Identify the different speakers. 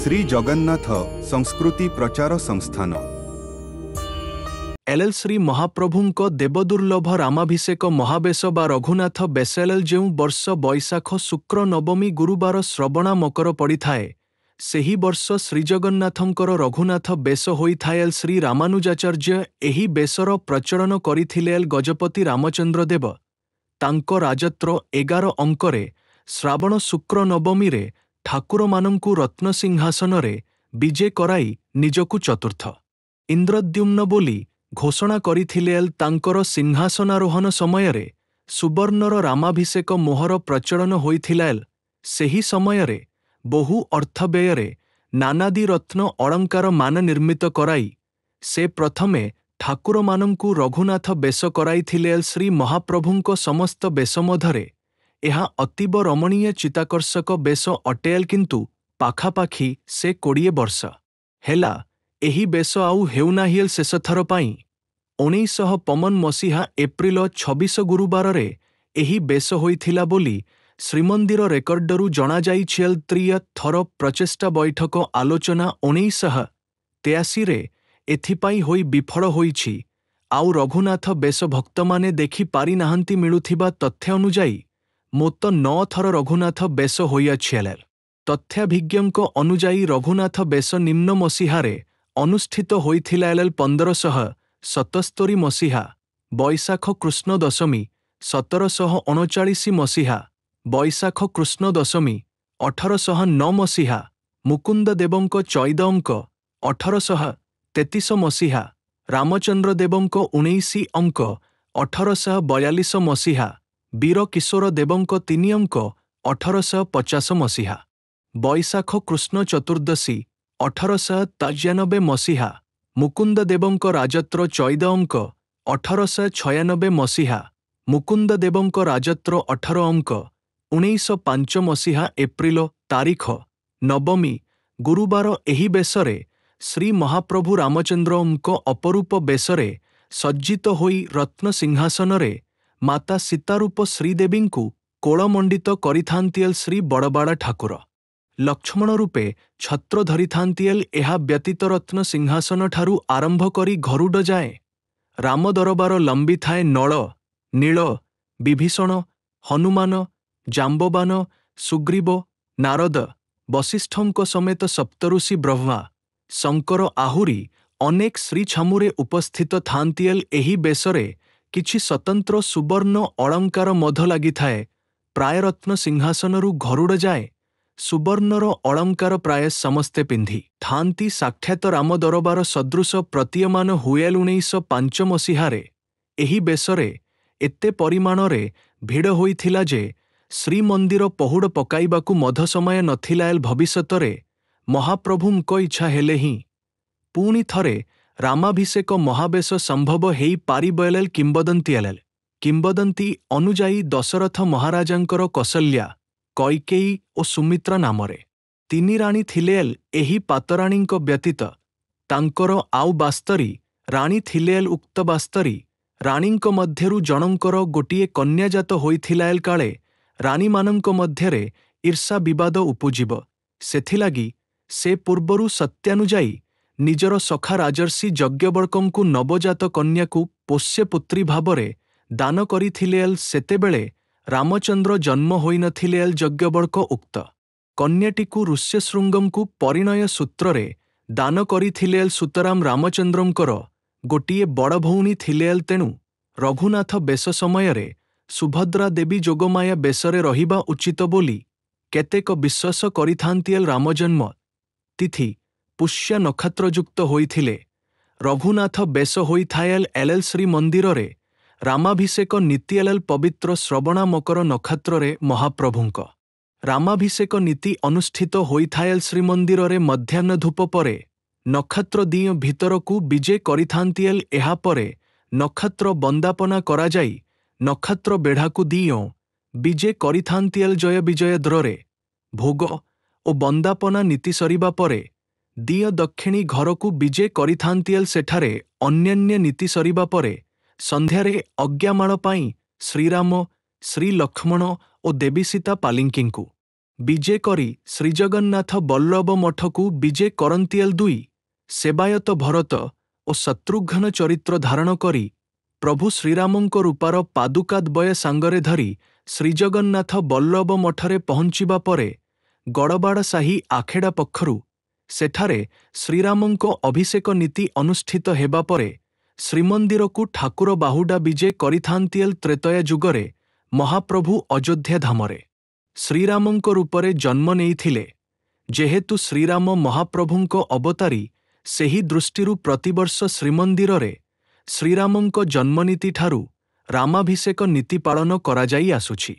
Speaker 1: ଶ୍ରୀ ଜଗନ୍ନାଥ ସଂସ୍କୃତି ପ୍ରଚାର ସଂସ୍ଥାନ।
Speaker 2: ଏଲ୍ଏଲ୍ ଶ୍ରୀ ମହାପ୍ରଭୁଙ୍କ ଦେବଦୁର୍ଲଭ ରାମାଭିଷେକ ମହାବେଶ ବା ରଘୁନାଥ ବେଶ ଏଲ୍ଏଲ୍ ଯେଉଁ ବର୍ଷ ବୈଶାଖ ଶୁକ୍ର ନବମୀ ଗୁରୁବାର ଶ୍ରବଣା ମକର ପଡ଼ିଥାଏ, ସେହି ବର୍ଷ ଶ୍ରୀଜଗନ୍ନାଥଙ୍କର ରଘୁନାଥ ବେଶ ହୋଇଥାଏ। ଏଲ୍ ଶ୍ରୀ ରାମାନୁଜାଚାର୍ଯ୍ୟ ଏହି ବେଶର ପ୍ରଚଳନ କରିଥିଲେ। ଏଲ୍ ଗଜପତି ରାମଚନ୍ଦ୍ର ଦେବ ତାଙ୍କ ରାଜତ୍ୱ 11 ଅଙ୍କରେ ଶ୍ରାବଣ ଶୁକ୍ର ନବମୀରେ ଠାକୁରମାନଙ୍କୁ ରତ୍ନସିଂହାସନରେ ବିଜେ କରାଇ ନିଜକୁ ଚତୁର୍ଥ ଇନ୍ଦ୍ରଦ୍ୟୁମ୍ନ ବୋଲି ଘୋଷଣା କରିଥିଲେ। ଏଲ୍ ତାଙ୍କର ସିଂହାସନାରୋହଣ ସମୟରେ ସୁବର୍ଣ୍ଣର ରାମାଭିଷେକ ମୋହର ପ୍ରଚଳନ ହୋଇଥିଲା। ଏଲ୍ ସେହି ସମୟରେ ବହୁ ଅର୍ଥ ବ୍ୟୟରେ ନାନାଦି ରତ୍ନ ଅଳଙ୍କାର ମାନ ନିର୍ମିତ କରାଇ ସେ ପ୍ରଥମେ ଠାକୁରମାନଙ୍କୁ ରଘୁନାଥ ବେଶ କରାଇଥିଲେ। ଏଲ୍ ଶ୍ରୀ ମହାପ୍ରଭୁଙ୍କ ସମସ୍ତ ବେଶ ମଧ୍ୟରେ ଏହା ଅତୀବ ରମଣୀୟ, ଚିତ୍ତାକର୍ଷକ ବେଶ ଅଟେ। ଏଲ୍ କିନ୍ତୁ ପାଖାପାଖି ସେ 20 ବର୍ଷ ହେଲା ଏହି ବେଶ ଆଉ ହେଉନାହିଁ। ଏଲ୍ ଶେଷଥର ପାଇଁ 1955 ମସିହା ଏପ୍ରିଲ 26 ଗୁରୁବାରରେ ଏହି ବେଶ ହୋଇଥିଲା ବୋଲି ଶ୍ରୀମନ୍ଦିର ରେକର୍ଡରୁ ଜଣାଯାଇଛି। ଏଲ୍ ତ୍ରିୟ ଥର ପ୍ରଚେଷ୍ଟା ବୈଠକ ଆଲୋଚନା 1983ରେ ଏଥିପାଇଁ ହୋଇ ବିଫଳ ହୋଇଛି। ଆଉ ରଘୁନାଥ ବେଶ ଭକ୍ତମାନେ ଦେଖି ପାରିନାହାନ୍ତି। ମିଳୁଥିବା ତଥ୍ୟ ଅନୁଯାୟୀ ମୋଟ ନଅ ଥର ରଘୁନାଥ ବେଶ ହୋଇଅଛି। ଏଲ୍ ତଥ୍ୟାଭିଜ୍ଞଙ୍କ ଅନୁଯାୟୀ ରଘୁନାଥ ବେଶ ନିମ୍ନ ମସିହାରେ ଅନୁଷ୍ଠିତ ହୋଇଥିଲା। ଏଲ୍ 1577 ମସିହା ବୈଶାଖ କୃଷ୍ଣ ଦଶମୀ, 1739 ମସିହା ବୈଶାଖ କୃଷ୍ଣ ଦଶମୀ, 1809 ମସିହା ମୁକୁନ୍ଦ ଦେବଙ୍କ 14 ଅଙ୍କ, 1833 ମସିହା ରାମଚନ୍ଦ୍ର ଦେବଙ୍କ 19 ଅଙ୍କ, 1842 ମସିହା ବୀର କିଶୋର ଦେବଙ୍କ 3 ଅଙ୍କ, 1850 ମସିହା ବୈଶାଖ କୃଷ୍ଣ ଚତୁର୍ଦ୍ଦଶୀ, 1893 ମସିହା ମୁକୁନ୍ଦ ଦେବଙ୍କ ରାଜତ୍ୱ 14 ଅଙ୍କ, 1896 ମସିହା ମୁକୁନ୍ଦ ଦେବଙ୍କ ରାଜତ୍ୱ 18 ଅଙ୍କ, 1905 ମସିହା ଏପ୍ରିଲ ତାରିଖ ନବମୀ ଗୁରୁବାର ଏହି ବେଶରେ ଶ୍ରୀ ମହାପ୍ରଭୁ ରାମଚନ୍ଦ୍ରଙ୍କ ଅପରୂପ ବେଶରେ ସଜ୍ଜିତ ହୋଇ ରତ୍ନ ସିଂହାସନରେ ମାତା ସୀତାରୂପ ଶ୍ରୀଦେବୀଙ୍କୁ କୋଳମଣ୍ଡିତ କରିଥାନ୍ତି। ଏଲ୍ ଶ୍ରୀ ବଡ଼ବାଡ଼ ଠାକୁର ଲକ୍ଷ୍ମଣ ରୂପେ ଛତ୍ର ଧରିଥାନ୍ତି। ଏଲ୍ ଏହା ବ୍ୟତୀତ ରତ୍ନ ସିଂହାସନଠାରୁ ଆରମ୍ଭ କରି ଗରୁଡ଼ ଯାଏ ରାମ ଦରବାର ଲମ୍ବିଥାଏ। ନଳ, ନୀଳ, ବିଭୀଷଣ, ହନୁମାନ, ଜାମ୍ବବାନ, ସୁଗ୍ରୀବ, ନାରଦ, ବଶିଷ୍ଠଙ୍କ ସମେତ ସପ୍ତଋଷି, ବ୍ରହ୍ମା, ଶଙ୍କର ଆହୁରି ଅନେକ ଶ୍ରୀଛାମୁରେ ଉପସ୍ଥିତ ଥାନ୍ତି। ଏଲ୍ ଏହି ବେଶରେ କିଛି ସ୍ୱତନ୍ତ୍ର ସୁବର୍ଣ୍ଣ ଅଳଙ୍କାର ମଧ୍ୟ ଲାଗିଥାଏ। ପ୍ରାୟ ରତ୍ନ ସିଂହାସନରୁ ଗରୁଡ଼ ଯାଏ ସୁବର୍ଣ୍ଣର ଅଳଙ୍କାର ପ୍ରାୟ ସମସ୍ତେ ପିନ୍ଧି ଥାନ୍ତି। ସାକ୍ଷାତ ରାମ ଦରବାର ସଦୃଶ ପ୍ରତୀୟମାନ ହୁଏ। 1905 ମସିହାରେ ଏହି ବେଶରେ ଏତେ ପରିମାଣରେ ଭିଡ଼ ହୋଇଥିଲା ଯେ ଶ୍ରୀମନ୍ଦିର ପହୁଡ଼ ପକାଇବାକୁ ମଧ୍ୟ ସମୟ ନଥିଲା। ଏଲ୍ ଭବିଷ୍ୟତରେ ମହାପ୍ରଭୁଙ୍କ ଇଚ୍ଛା ହେଲେ ହିଁ ପୁଣି ଥରେ ରାମାଭିଷେକ ମହାବେଶ ସମ୍ଭବ ହେଇପାରିବ। ଏଲ୍ କିମ୍ବଦନ୍ତୀ ଏଲ୍ କିମ୍ବଦନ୍ତୀ ଅନୁଯାୟୀ ଦଶରଥ ମହାରାଜାଙ୍କର କୌଶଲ୍ୟା, କୈକେୟୀ ଓ ସୁମିତ୍ରା ନାମରେ ତିନି ରାଣୀ ଥିଲେ। ଏଲ୍ ଏହି ପାତରାଣୀଙ୍କ ବ୍ୟତୀତ ତାଙ୍କର ଆଉ 72 ରାଣୀ ଥିଲେ। ଏଲ୍ ଉକ୍ତ 72 ରାଣୀଙ୍କ ମଧ୍ୟରୁ ଜଣଙ୍କର ଗୋଟିଏ କନ୍ୟାଜାତ ହୋଇଥିଲା। ଏଲ୍ କାଳେ ରାଣୀମାନଙ୍କ ମଧ୍ୟରେ ଈର୍ଷା ବିବାଦ ଉପୁଜିବ, ସେଥିଲାଗି ସେ ପୂର୍ବରୁ ସତ୍ୟାନୁଯାୟୀ ନିଜର ସଖା ରାଜର୍ଷି ଯଜ୍ଞବଳ୍କଙ୍କୁ ନବଜାତ କନ୍ୟାକୁ ପୋଷ୍ୟପୁତ୍ରୀ ଭାବରେ ଦାନ କରିଥିଲେ। ଏଲ୍ ସେତେବେଳେ ରାମଚନ୍ଦ୍ର ଜନ୍ମ ହୋଇନଥିଲେ। ଏଲ୍ ଯଜ୍ଞବଳ୍କ ଉକ୍ତ କନ୍ୟାଟିକୁ ଋଷ୍ୟଶୃଙ୍ଗଙ୍କୁ ପରିଣୟ ସୂତ୍ରରେ ଦାନ କରିଥିଲେ। ଏଲ୍ ସୁତରାଂ ରାମଚନ୍ଦ୍ରଙ୍କର ଗୋଟିଏ ବଡ଼ ଭଉଣୀ ଥିଲେ। ଏଲ୍ ତେଣୁ ରଘୁନାଥ ବେଶ ସମୟରେ ସୁଭଦ୍ରା ଦେବୀ ଯୋଗମାୟା ବେଶରେ ରହିବା ଉଚିତ ବୋଲି କେତେକ ବିଶ୍ୱାସ କରିଥାନ୍ତି। ଏଲ୍ ରାମଜନ୍ମ ତିଥି ପୁଷ୍ୟା ନକ୍ଷତ୍ରଯୁକ୍ତ ହୋଇଥିଲେ ରଘୁନାଥ ବେଶ ହୋଇଥାଏ। ଏଲ୍ ଏଲ୍ ଶ୍ରୀମନ୍ଦିରରେ ରାମାଭିଷେକ ନୀତି ଏଲ୍ ପବିତ୍ର ଶ୍ରବଣା ମକର ନକ୍ଷତ୍ରରେ ମହାପ୍ରଭୁଙ୍କ ରାମାଭିଷେକ ନୀତି ଅନୁଷ୍ଠିତ ହୋଇଥାଏ। ଏଲ୍ ଶ୍ରୀମନ୍ଦିରରେ ମଧ୍ୟାହ୍ନ ଧୂପ ପରେ ନକ୍ଷତ୍ର ଦିଅଁ ଭିତରକୁ ବିଜେ କରିଥାନ୍ତି। ଏଲ୍ ଏହାପରେ ନକ୍ଷତ୍ର ବନ୍ଦାପନା କରାଯାଇ ନକ୍ଷତ୍ର ବେଢ଼ାକୁ ଦିଅଁ ବିଜେ କରିଥାନ୍ତି। ଏଲ୍ ଜୟ ବିଜୟ ଦ୍ରରେ ଭୋଗ ଓ ବନ୍ଦାପନା ନୀତି ସରିବା ପରେ ଦିଅଁ ଦକ୍ଷିଣୀ ଘରକୁ ବିଜେ କରିଥାନ୍ତି। ଏଲ୍ ସେଠାରେ ଅନ୍ୟାନ୍ୟ ନୀତି ସରିବା ପରେ ସନ୍ଧ୍ୟାରେ ଅଜ୍ଞାମାଳ ପାଇଁ ଶ୍ରୀରାମ, ଶ୍ରୀଲକ୍ଷ୍ମଣ ଓ ଦେବୀ ସୀତା ପାଲିଙ୍କିଙ୍କୁ ବିଜେ କରି ଶ୍ରୀଜଗନ୍ନାଥ ବଲ୍ଲଭ ମଠକୁ ବିଜେ କରନ୍ତିଏଲ୍ 2 ସେବାୟତ ଭରତ ଓ ଶତ୍ରୁଘ୍ନ ଚରିତ୍ର ଧାରଣ କରି ପ୍ରଭୁ ଶ୍ରୀରାମଙ୍କ ରୂପାର ପାଦୁକାଦ୍ୱୟ ସାଙ୍ଗରେ ଧରି ଶ୍ରୀଜଗନ୍ନାଥ ବଲ୍ଲଭ ମଠରେ ପହଞ୍ଚିବା ପରେ ଗଡ଼ବାଡ଼ ସାହି ଆଖେଡ଼ା ପକ୍ଷରୁ ସେଠାରେ ଶ୍ରୀରାମଙ୍କ ଅଭିଷେକ ନୀତି ଅନୁଷ୍ଠିତ ହେବା ପରେ ଶ୍ରୀମନ୍ଦିରକୁ ଠାକୁର ବାହୁଡ଼ା ବିଜେ କରିଥାନ୍ତିଏଲ୍ ତ୍ରେତୟା ଯୁଗରେ ମହାପ୍ରଭୁ ଅଯୋଧ୍ୟା ଧାମରେ ଶ୍ରୀରାମଙ୍କ ରୂପରେ ଜନ୍ମ ନେଇଥିଲେ। ଯେହେତୁ ଶ୍ରୀରାମ ମହାପ୍ରଭୁଙ୍କ ଅବତାରୀ, ସେହି ଦୃଷ୍ଟିରୁ ପ୍ରତିବର୍ଷ ଶ୍ରୀମନ୍ଦିରରେ ଶ୍ରୀରାମଙ୍କ ଜନ୍ମନୀତିଠାରୁ ରାମାଭିଷେକ ନୀତି ପାଳନ କରାଯାଇ ଆସୁଛି।